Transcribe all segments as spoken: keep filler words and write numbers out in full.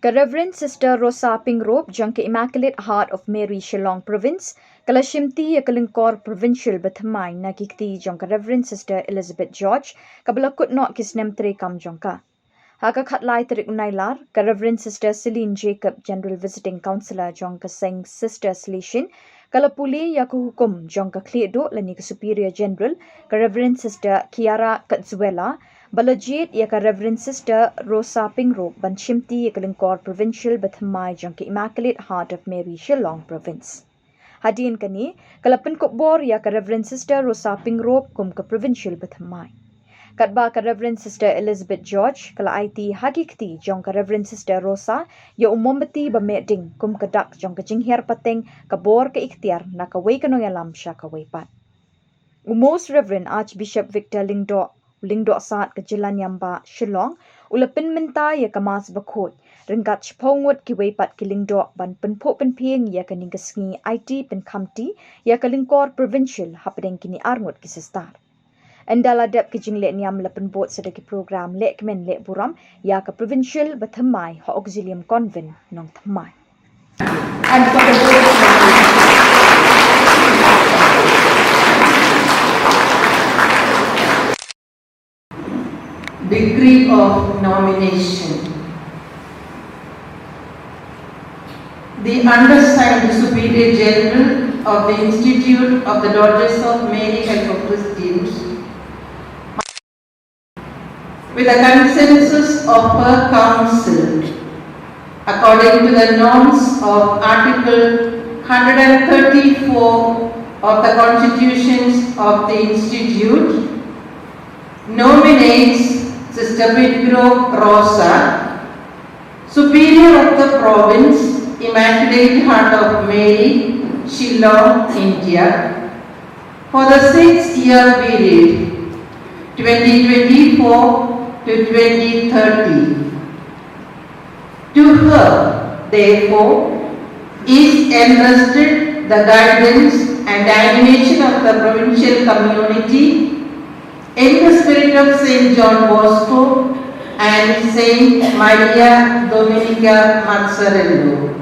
Ka Reverend Sister Rosa Pingrop jong ka Immaculate Heart of Mary, Shillong Province, ka la shimti ïa ka lyngkor provincial bathymmai na ki kti jong ka Reverend Sister Elizabeth George, kaba la kut noh ki snem treikam jong ka. Ha ka khatlai tarik u Nailar, ka Reverend Sister Celine Jacob, General Visiting Counselor jong ka Seng Sister Salesian, ka la pule ïa ka hukum jong ka khlieh duh lane ka Superior General, ka Reverend Sister Kiara Katzuela, ba la jied ïa ka Reverend Sister Rosa Pingrop ban shimti ïa ka lyngkor provincial bathymmai jong ka Immaculate Heart of Mary, Shillong Province. Hadien kane, ka la pynkup bor ïa ka Reverend Sister Rosa Pingrop kum ka provincial bathymmai. Katba ka Reverend Sister Elizabeth George ka la aiti ha ki kti jong ka Reverend Sister Rosa ïa u mombati ba meh ding kum ka dak jong ka jinghiar pateng, ka bor, ka iktiar na kawei ka nongïalam sha kawei pat. U Most Reverend Archbishop Victor Lyngdoh, u Lyngdoh Sad ka Jylla Niam Bah Shillong, u la pynmynta ïa ka Mass Bakhuid ryngkat shiphew ngut kiwei pat ki lyngdoh ban pynphuh pynphieng ïa kane ka sngi aiti pynkhamti ïa ka lyngkor provincial hapdeng kine ar ngut ki sister. Ynda la dep ki jingleh niam, la pynbud sa da ki program lehkmen lehburom ïa ka provincial bathymmai ha Auxilium Convent, Nongthymmai. And for the Decree of nomination. The undersigned, the Superior General of the Institute of the Daughters of Mary Help of Christians, with the consensus of her council, according to the norms of Article hundred and thirty-four of the Constitutions of the Institute, nominates Sister Pingrop Rosa, Superior of the Province, Immaculate Heart of Mary, Shillong, India, for the six-year period, twenty twenty-four to twenty thirty. To her, therefore, is entrusted the guidance and animation of the provincial community in the spirit of Saint John Bosco and Saint Maria Dominica Mazzarello,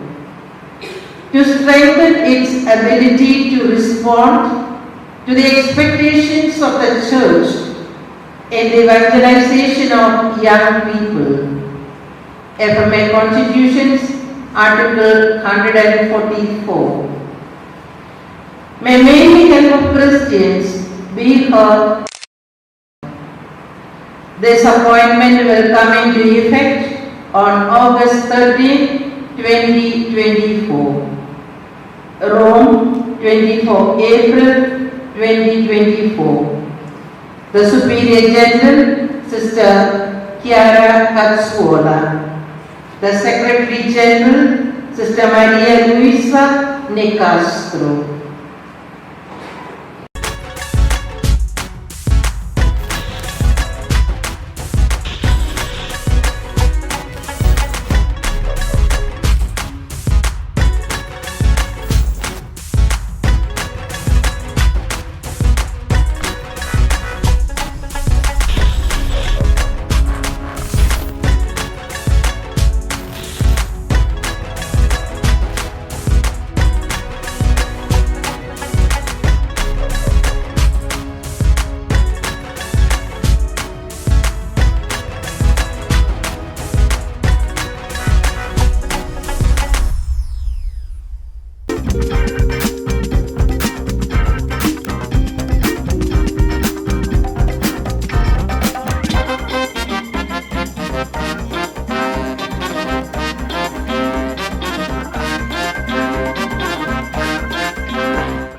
to strengthen its ability to respond to the expectations of the Church in the evangelization of young people. F M A Constitutions, Article hundred and forty-four. May Mary Help of Christians be her. This appointment will come into effect on August thirteenth, twenty twenty-four. Rome, twenty-four April twenty twenty-four. The Superior General, Sister Chiara Cazzuola. The Secretary General, Sister Maria Luisa Nicastro.